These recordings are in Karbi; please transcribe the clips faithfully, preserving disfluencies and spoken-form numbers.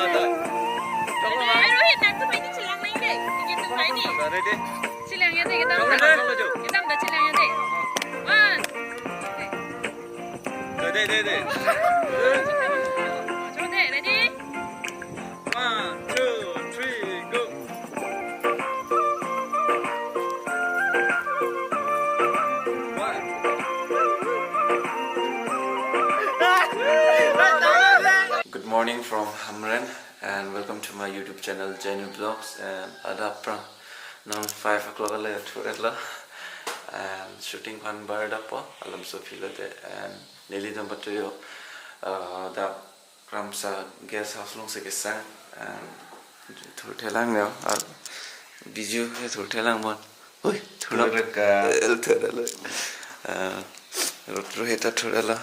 Rohit, nangtum phaini chelang nang dei. Nangtum phaini. Ready? Chelang ya dei, kedam. Cholo, cholo, cholo. Kedam da chelang ya dei. One. Dei, dei, dei, dei. Cholo dei, ready? One, two, three, go. One. Good morning from Hamren and welcome to my YouTube channel, Jenu Vlogs. And adap aphrang non five o'clock le thurelo and shooting aphan bar dapo alam so philo te and nelitum patuyo, uh, dak Kramsa guest house along si kesang and thurthelang yo, ah, Biju ke thurthelang bon. Oi, thurthelang. Thurthelang. El thurthelang. Ah, Rut Rohit ta thurthelang.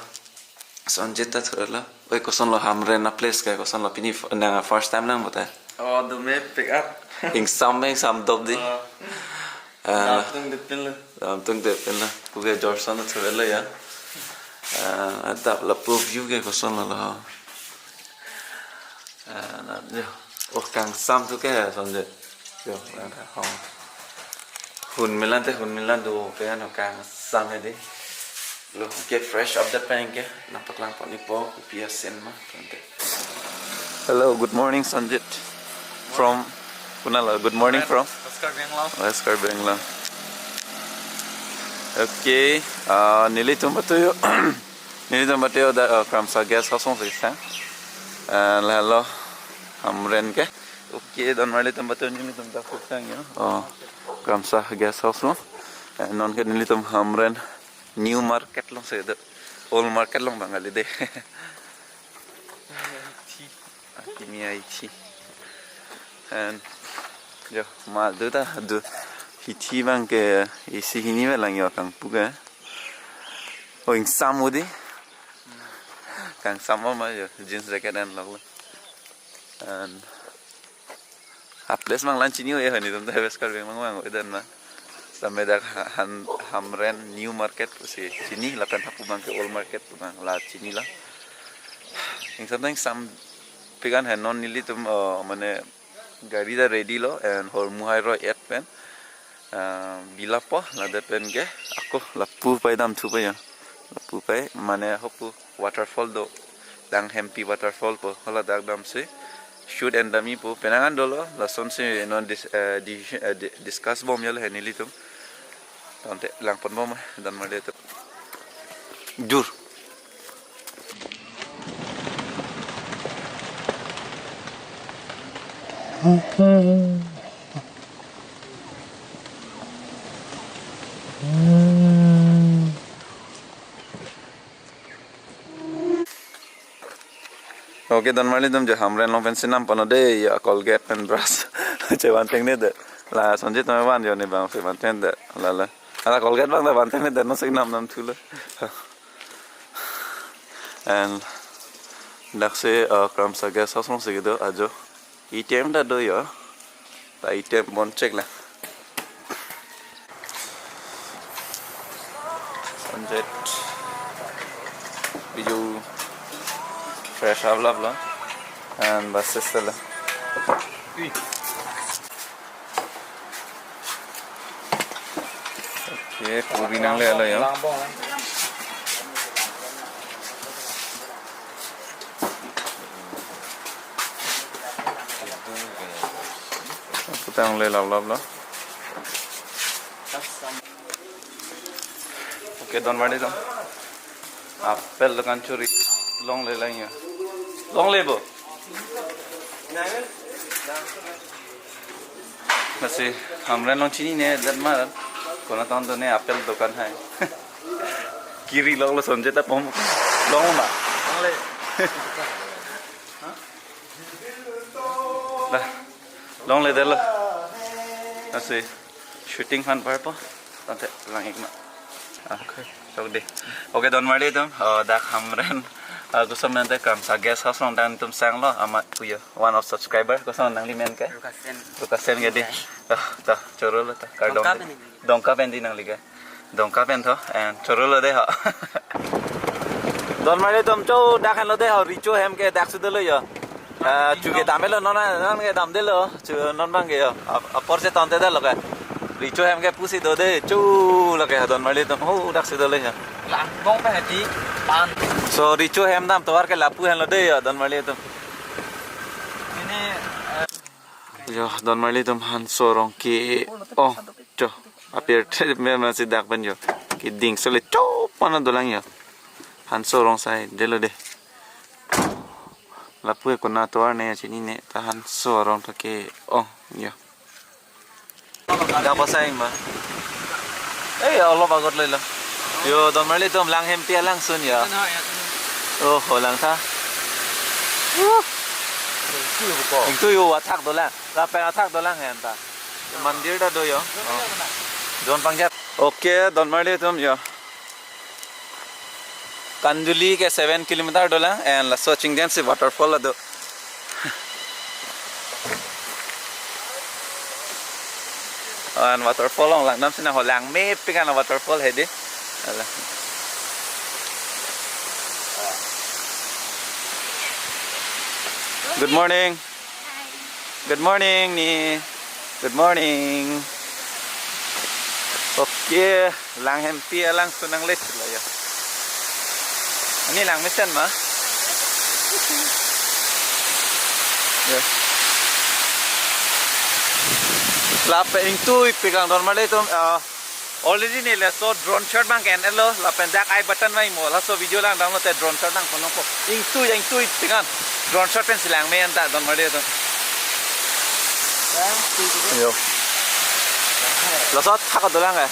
Sanjit ta thurthelang. Oi, kosonlo Hamren a-place ke, kosonlo pini f-, nang first time lang bo ta? Oh, do me pick up. Ingsam, ingsam dop dei. Oh. Ah, Damtung depin lo. Damtung depin lo. Puke Jorson thurthelang ya. Ah, adap lapu view ke kosonlo lo. Ah, na, yo. Oh, kangsam tu ke, Sanjit. Yo, ada hong. Hun milan te, hun milan do, pe ano kangsam he dei. Lo, ke fresh update pen ke, nangpaklang pon-ikpo, kopi asen ma, tante. Hello, good morning, Sanjit. From, kunala, good morning from? West Karbi Anglong. West Karbi Anglong. Okay, uh, nelitum patuyo, nelitum patuyo dak, uh, Kramsa guest house along si kesang. Uh, lalo, Hamren ke. Okay, donmarlitum patuyo nelitum dak putang yo. Oh, Kramsa guest house along. Uh, non ke nelitum Hamren New Market along si do. Old Market along bang kali dei. Akimi aithi. And yo, ma do ta do. Hithi bang ke isi hini me lang yo kangpu ke. Oh, ingsam udi. Kangsam ma yo, jeans jacket and lok lo. And a-place bang lang chini ho ya, nelitum ta West Karbi Anglong bang, oi dan ma. Sampai dak ha-, han, Hamren New Market pusi chini, lapen hapu bang ke Old Market pu bang la chini la. Ingsam ta ingsam pikan hai non nelitum, uh, mane gari ta ready lo and hormu hai roi-et pen. Ah, bilapo, ladak pen ke, ako, lapu pai damthupo ya. Lapu pai, mane hopu waterfall do, Danghempi waterfall po, hala dak damsi shoot and dam-ipo, penang an dolo, lasonsi non dis-, eh, di-, eh, di-, discuss bom ya lo he nelitum. Tangte lang pon bom, donmarlitum. Jur. Okay, donmarlitum, jo Hamren along pensi nam pano dei, ya Colgate pen brush. Chevan tengne det. La Sanjit tame van jo ne bang si van tengne det. La la. Ala Colgate bang ta van tengne det, non si nam namthulo. And daksi, uh, Kramsa guest house along si kedo ajo. A T M ta do yo. Ta A T M bon chek la. Sunset. Biju fresh up lap lo. And bus station la. Okay, puri nangle lo yo. Putang le lap lap lo. Okay, donmarlitum. Apple dokan churi longle lang yo. Longle bo. Lasi Hamren along chinine det ma. Konat anta ne apple dokan hai. Kiri longlo Sanjit ta pom. Long ma. Longle. Dah. Longle det lo. Lasi shooting aphan parpo. Tangte lang-ik ma. Okay. Sok dei. Okay, donmarlitum. Oh, dak Hamren. Ah, koson ante Kramsa guest house along dak netum sanglo, amat puyo. One of subscriber, koson nangli men ke? Lukasen. Lukasen ke dei. Okay. Oh, ta, chorolo ta. Kardom. Dongka pen dei. Dongka pen dei nangli ke. Dongka pen tho, and chorolo dei ho. Donmarlitum, cho dak henlo dei ho, Richo hem ke dak si dolo yo. Ah, chu kedam-elo, non, non kedamdelo, chu non abang ke yo. Ap-, apor si tangte detlo ke. Recho hem ke pusi do de, chu lo ke, donmarli atum. Ho, daksi dolo ya. Langbong pe hedi pan. So, recho hem dam tovar ke lapu henlo de yo, donmarli atum. Ini, eh, yo, donmarli atum, hanso arong ke-ong, cho. Apirthe me masi dak pen yo. Keding sele cho pana dolang yo. Hanso arong sai detlo de. Lapu ke konat tovar ne chinine, ta hanso arong ta ke-ong yo. Dak pasai ma. Eh, olop agot lelo. Yo, donmarli atum, Langhempi alangsun yo. Oh, ho lang tha. Uh. Ingtui yo, athak dolang. Lapen athak dolang he anta. Mandir ta do yo. Oh. Don pangjat. Okay, donmarli atum yo. Kanjuli ke seven kilometer dolang, and laso chingdam si waterfall do. And waterfall along langdam si nang, ho langmepik an waterfall hedi. Ala. Good morning. Good morning, ni. Good morning. Okay, Langhempi alangsun nangle chula ya. Ani langmesen ma? Ya. Lapen ingtuipik lang, donmarli atum, ah, already neli laso drone shot abang ke-en-etlo, lapen dak I button abang imo, laso video langdamlote drone shot nangpo nangpo. Ingtui, ingtuipik an. Drone shot pensi langme anta, donmarli atum. Yo. Laso athak dolang eh.